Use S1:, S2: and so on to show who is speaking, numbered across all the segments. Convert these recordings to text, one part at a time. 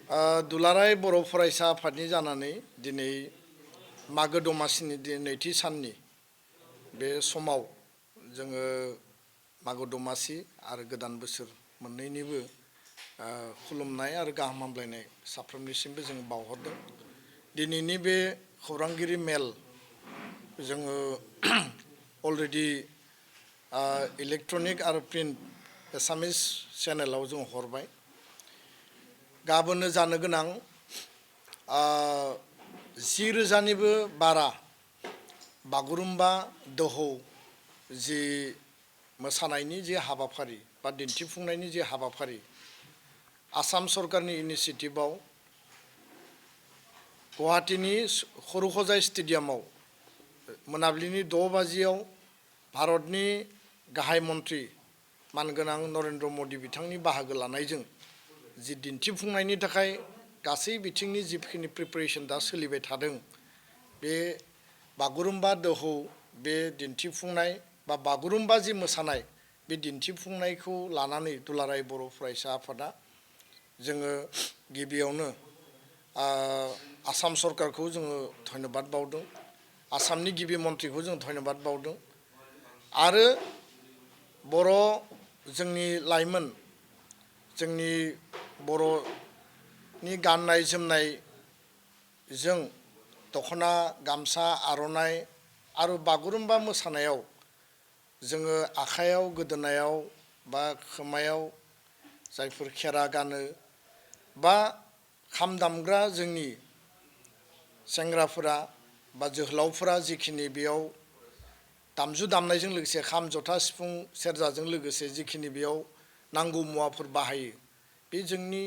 S1: दुलाराय बर' फरायसा आफादनि जानानै दिनै मागो दमासिनि नैथि साननि बे समाव जोङो मागो दमासि आरो गोदान बोसोर मोननैनिबो खुलुमनाय आरो गाहाम हामलायनाय साफ्रोमनिसिमबो जों बावहरदों। दिनैनि बे खौरांगिरि मेल जोङो अलरेडि इलेक्ट्रनिक आरो प्रिन्ट एसामिस चेनेलाव जों हरबाय। गाबोननो जानो गोनां 10,000निबो बारा बागुरुम्बा दोहौ जि मोसानायनि जि हाबाफारि बा दिन्थिफुंनायनि जि हाबाफारि आसाम सरकारनि इनिसिएटिभआव गुवाहाटीनि खरुखजाय स्टेडियामाव मोनाबिलिनि 6 बाजियाव भारतनि गाहाय मन्त्रि मानगोनां नरेन्द्र मदि बिथांनि बाहागो लानायजों जि दिन्थिफुंनायनि थाखाय गासै बिथिंनि जिखिनि प्रिपारेसन दा सोलिबाय थादों बे बागुरुम्बा दोहौ बे दिन्थिफुंनाय बा बागुरुम्बा जि मोसानाय बे दिन्थिफुंनायखौ लानानै दुलाराय बर' फरायसा आफादा जोङो गिबियावनो आसाम सरकारखौ जोङो धन्यबाद बावदों। आसामनि गिबि मन्थ्रिखौ जों धन्यबाद बावदों आरो बर' जोंनि लाइमोन जोंनि बर'नि गाननाय जोमनायजों दख'ना गामसा आर'नाइ आरो बागुरुम्बा मोसानायाव जोङो आखायाव गोदोनायाव बा खोमायाव जायफोर खेरा गानो बा खाम दामग्रा जोंनि सेंग्राफोरा बा जोहोलावफोरा जिखिनि बेयाव दामजु दामनायजों लोगोसे खाम जथा सिफुं सेरजाजों लोगोसे जिखिनि बेयाव नांगौ मुवाफोर बाहायो बे जोंनि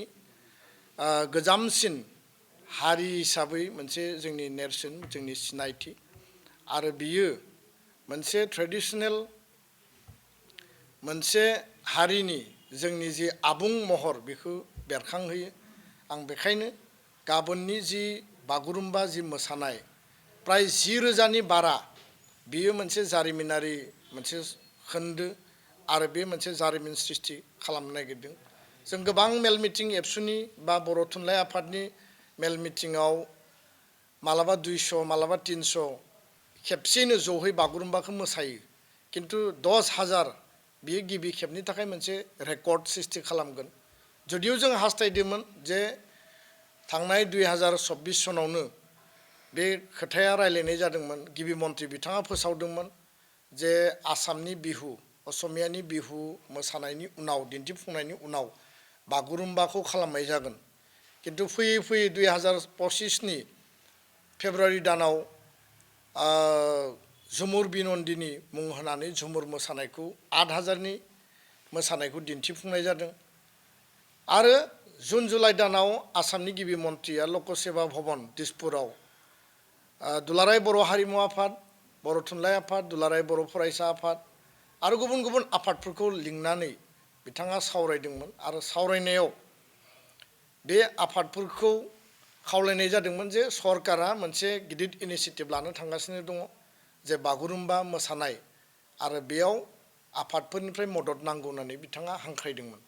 S1: गोजामसिन हारि हिसाबै मोनसे जोंनि नेरसोन जोंनि सिनायथि आरो बियो मोनसे ट्रेडिशनेल मोनसे हारिनि जोंनि जि आबुं महर बेखौ बेरखांहोयो। आं बेखायनो गाबोननि जि बागुरुम्बा जि मोसानाय प्राय 10,000नि बारा बियो मोनसे जारिमिनारि मोनसे खोन्दो आरो बे मोनसे जारिमिन सृष्टि खालामनो नागिरदों। जों गोबां मेल मिटिं एबसुनि बा बर' थुनलाइ आफादनि मेल मिटिङाव मालाबा 200 मालाबा 300 खेबसेयैनो जहै बागुरुम्बाखौ मोसायो किन्तु 10,000 बियो गिबि खेबनि थाखाय मोनसे रेकर्ड सृष्टि खालामगोन। जुदिও जों हास्थायदोंमोन जे थांनाय 2024 सनावनो बे खोथाया रायलायनाय जादोंमोन गिबि मन्थ्रि बिथाङा फोसावदोंमोन जे आसामनि बिहु असमियानि बिहु मोसानायनि उनाव दिन्थिफुंनायनि उनाव बागुरुम्बाखौ खालामनाय जागोन। किन्तु फैयै फैयै 2025नि फेब्रुवारि दानाव झुमुर बिनन्दिनी मुं होनानै झुमुर मोसानायखौ 8,000नि मोसानायखौ दिन्थिफुंनाय जादों आरो जुन जुलाइ दानाव आसामनि गिबि मन्थ्रिया लक सेवा भवन दिसपुराव दुलाराय बर' हारिमु आफाद बर' थुनलाइ आफाद दुलाराय बर' फरायसा आफाद आरो गुबुन गुबुन आफादफोरखौ लिंनानै बिथाङा सावरायदोंमोन आरो सावरायनायाव बे आफादफोरखौ खावलायनाय जादोंमोन जे सरकारा मोनसे गिदिर इनिसिएटिभ लानो थांगासिनो दङ जे बागुरुम्बा मोसानाय आरो बेयाव आफादफोरनिफ्राय मदद नांगौ होननानै बिथाङा हांख्रायदोंमोन।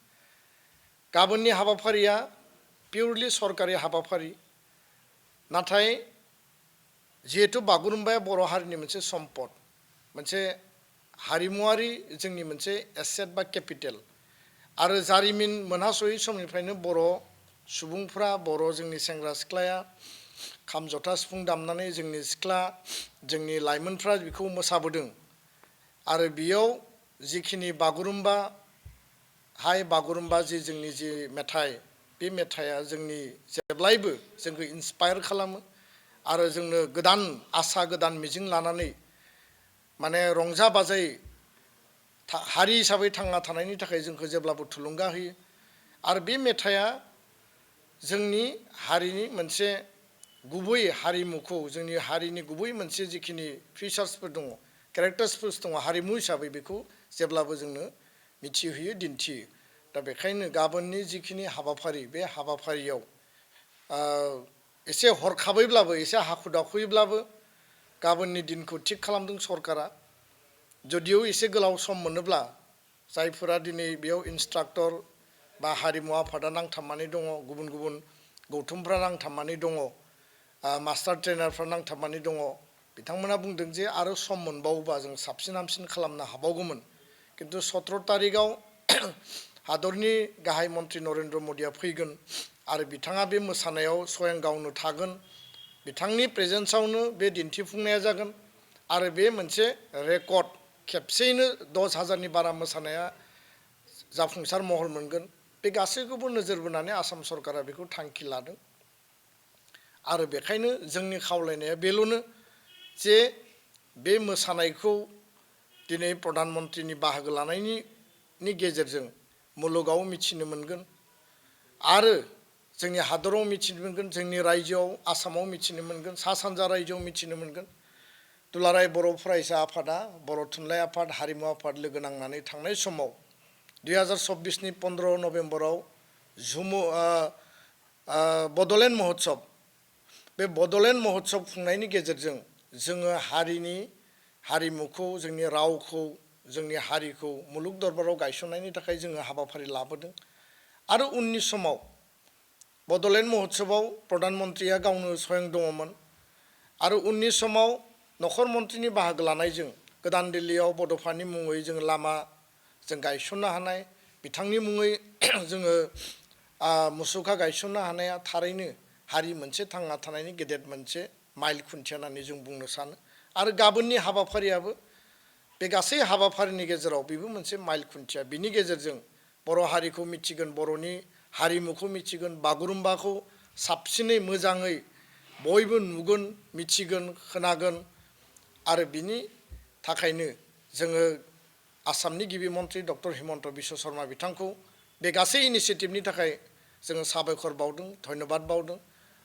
S1: गाबोननि हाबाफारिया पिउरलि सरकारि हाबाफारि नाथाय जिहेतु बागुरुम्बाया बर' हारिनि मोनसे सम्पद मोनसे हारिमुवारि जोंनि मोनसे एसेट बा केपिटेल आरो जारिमिन मोनहासयै समनिफ्रायनो बर' सुबुंफ्रा बर' जोंनि सेंग्रा सिख्लाया खाम जथा सिफुं दामनानै जोंनि सिख्ला जोंनि लाइमोनफ्रा बेखौ मोसाबोदों आरो बेयाव जिखिनि बागुरुम्बा हाय बागुरुम्बा जोंनि जि मेथाइ बे मेथाइया जोंनि जेब्लायबो जोंखौ इन्सपायार खालामो आरो जोंनो गोदान आसा गोदान मिजिं लानानै माने रंजा बाजायै हारि हिसाबै थांना थानायनि थाखाय जोंखौ जेब्लाबो थुलुंगा होयो आरो बे मेथाइया जोंनि हारिनि मोनसे गुबै हारिमुखौ जोंनि हारिनि गुबै मोनसे जिखिनि फिचार्सफोर दङ केरेक्टार्सफोर दङ हारिमु हिसाबै बेखौ जेब्लाबो जोंनो मिथिहोयो दिन्थियो। दा बेखायनो गाबोननि जिखिनि हाबाफारि बे हाबाफारियाव एसे हरखाबैब्लाबो एसे हाखु दाखुयैब्लाबो गाबोननि दिनखौ थिग खालामदों सरकारा जदिও एसे गोलाव सम मोनोब्ला जायफोरा दिनै बेयाव इन्सट्राक्टर बा हारिमु आफादा नांथाबनानै दङ गुबुन गुबुन गौथुमफ्रा नांथाबनानै दङ मास्टार ट्रेनारफ्रा नांथाबनानै दङ बिथांमोना बुंदों जे आरो सम मोनबावोबा जों साबसिन हामसिन खालामनो हाबावगौमोन किन्तु 17 तारिखआव हादरनि गाहाय मन्त्रि नरेन्द्र मदिया फैगोन आरो बिथाङा बे मोसानायाव स्वयं गावनो थागोन बिथांनि प्रेजेन्सआवनो बे दिन्थिफुंनाया जागोन आरो बे मोनसे रेकर्ड खेबसेयैनो 10,000नि बारा मोसानाया जाफुंसार महर मोनगोन बे गासैखौबो नोजोर बोनानै आसाम सरकारा बेखौ थांखि लादों आरो बेखायनो जोंनि खावलायनाया बेल'नो जे बे मोसानायखौ दिनै प्रधान मन्त्रिनि बाहागो लानायनि गेजेरजों मुलुगाव मिथिनो मोनगोन आरो जोंनि हादराव मिथिनो मोनगोन जोंनि रायजोआव आसामाव मिथिनो मोनगोन सा सानजा रायजोआव मिथिनो मोनगोन दुलाराय बर' फरायसा आफादा बर' थुनलाइ आफाद हारिमु आफाद लोगो नांनानै थांनाय समाव 2024नि 15 नभेम्बराव बड'लेण्ड महोत्सब बे बड'लेण्ड महोत्सब खुंनायनि गेजेरजों जोङो हारिनि हारिमुखौ जोंनि रावखौ जोंनि हारिखौ मुलुग दरबाराव गायसननायनि थाखाय जोङो हाबाफारि लाबोदों आरो उननि समाव बड'लेण्ड महोत्सबआव प्रधान मन्त्रिया गावनो स्वयं दङमोन आरो उननि समाव नखर मन्त्रिनि बाहागो लानायजों गोदान दिल्लीयाव बड'फानि मुङै जों लामा जों गायसननो हानाय बिथांनि मुङै जोङो मुसुखा गायसननो हानाया थारैनो हारि मोनसे थांना थानायनि गेदेर मोनसे माइल खुन्थिया होननानै जों बुंनो सानो आरो गाबोननि हाबाफारियाबो बे गासै हाबाफारिनि गेजेराव बेबो मोनसे माइल खुन्थिया बिनि गेजेरजों बर' हारिखौ मिथिगोन बर'नि हारिमुखौ मिथिगोन बागुरुम्बाखौ साबसिनै मोजाङै बयबो नुगोन मिथिगोन खोनागोन आरो बिनि थाखायनो जोङो आसामनि गिबि मन्त्रि डक्टर हिमन्त बिश्व शर्मा बिथांखौ बे गासै इनिसियेटिभनि थाखाय जोङो साबायखर बावदों धन्यबाद बावदों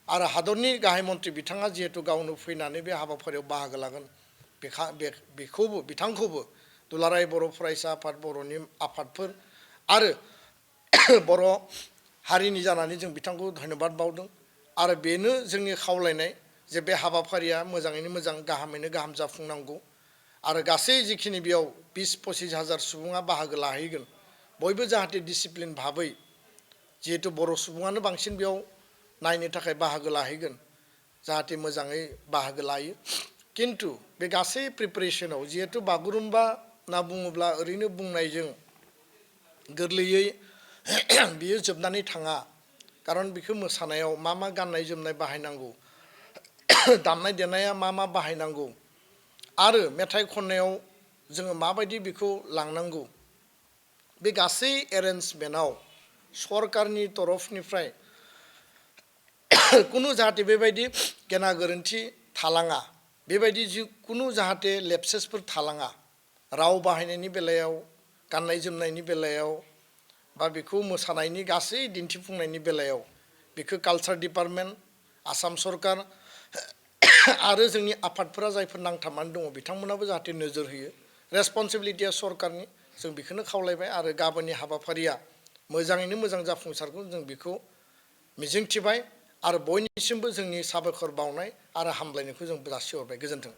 S1: आरो हादरनि गाहाय मन्त्रि बिथाङा जिहेतु गावनो फैनानै बे हाबाफारियाव बाहागो लागोन बेखौबो बिथांखौबो दुलाराय बर' फरायसा आफाद बर'नि आफादफोर आरो बर' हारिनि जानानै जों बिथांखौ धन्यबाद बावदों आरो बेनो जोंनि खावलायनाय जे बे हाबाफारिया मोजाङैनो मोजां गाहामैनो गाहाम जाफुंनांगौ आरो गासै जिखिनि बेयाव 20-25 हाजार सुबुङा बाहागो लाहैगोन बयबो जाहाथे डिसिप्लिन भाबै जिहेतु बर' सुबुङानो बांसिन बेयाव नायनो थाखाय बाहागो लाहैगोन जाहाथे मोजाङै बाहागो लायो किन्तु बे गासै प्रिपारेसनाव जिहेतु बागुरुम्बा होनना बुङोब्ला ओरैनो बुंनायजों गोरलैयै बियो जोबनानै थाङा खारन बेखौ मोसानायाव मा मा गाननाय जोमनाय बाहायनांगौ दामनाय देनाया मा बाहायनांगौ आरो मेथाइ खननायाव जोङो माबायदि बेखौ लांनांगौ बे गासै एरेन्जमेन्टआव सरकारनि तरफनिफ्राय कुनु जाहाथे बेबायदि गेना गोरोन्थि थालाङा बेबायदि जिखुनु जाहाथे लेपसेसफोर थालाङा राव बाहायनायनि बेलायाव गाननाय जोमनायनि बेलायाव बा बेखौ मोसानायनि गासै दिन्थिफुंनायनि बेलायाव बेखौ कालचार डिपार्टमेन्ट आसाम सरकार आरो जोंनि आफादफोरा जायफोर नांथाबनानै दङ बिथांमोनाबो जाहाथे नोजोर होयो रेसपन्सिबिलिटिया सरकारनि जों बेखौनो खावलायबाय आरो गाबोननि हाबाफारिया मोजाङैनो मोजां जाफुंसारगोन जों बेखौ मिजिंथिबाय आरो बयनिसिमबो जोंनि साबायखर बावनाय आरो हामलायनायखौ जों जासिहरबाय गोजोन्थों।